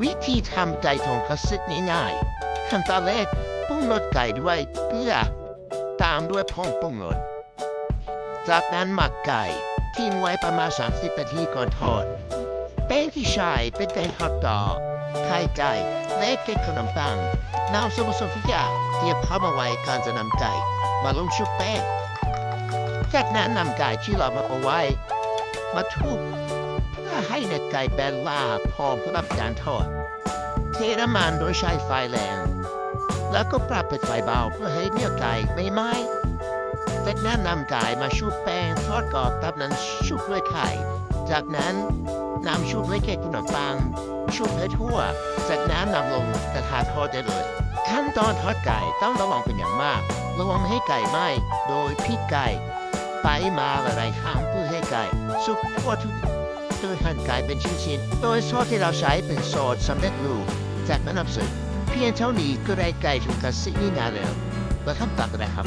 ວິທີທຳໄກ່ທົງຄັດເຊັດງ່າຍໆ. ຂັ້ນຕອນແລກ, ປຸງລົດໄກ່ດ້ວຍເກືອ ຕາມດ້ວຍຜົງປຸງລົດ. ຈາກນັ້ນໝັກໄກ່, ຖິ້ມໄວ້ປະມານສາມສິບນາທີກ່ອນທອດ. ແປ້ງທີ່ໃຊ້ເປັນແປ້ງທອດກອບ, ໄຂ່ໄກ່ ແລະ ເກັກຂະໜົມປັງ. ນຳສ່ວນປະສົມທຸກຢ່າງທີ່ທຽມພ້ອມເອົາໄວ້ ກ່ອນຈະນຳໄກ່ມາລົງຊຸບແປ້ງ. ຈາກນັ້ນນຳໄກ່ທີ່ລອກມາປົງໄວ້ ມາທຸບເພື່ອໃຫ້ເນື້ອໄກ່ແບນລາບ ພ້ອມສຳລັບການທອດ. ເທນ້ຳມັນໂດຍໃຊ້ໄຟແຮງ ແລ້ວກໍປັບເປັນໄຟເບົາເພື່ອໃຫ້ເນື້ອໄກ່ໄມ່ໄໝ້. ຈາກນັ້ນນຳໄກ່ມາຊຸບແປ້ງທອດກອບກັບນ້ຳຊຸບດ້ວຍໄຂ່. ຈາກນັ້ນນຳຊຸບດ້ວຍເກັກຂະໜົມປັງ ຊຸບໃຫ້ທົ່ວ. ຈາກນັ້ນນຳລົງກະທະທອດໄດ້ເລີຍ. ຂັ້ນຕອນທອດໄກ່ຕ້ອງລະວັງເປັນຢ່າງມາກ, ລະວັງບໍ່ໃຫ້ໄກ່ໄໝ້ ໂດຍພິກໄກ່ໄປມາຫຼາຍໆຄັ້ງເພື່ອໃຫ້ໄກ່ສຸກທົ່ວທຸກ ໂດຍຫັນໄກ່ເປັນຊິ້ນໆ. ໂດຍຊອດທີ່ເຮົາໃຊ້ເປັນຊອດສຳເລັດຮູບຈາກແມ່ນ້ຳເຊຍ. ພຽງເທົ່ານີ້ກໍໄດ້ໄກ່ທົງຄັດເຊັດງ່າຍໆແລ້ວ. ມາທຳຕາມກັນໄດ້ຄັບ.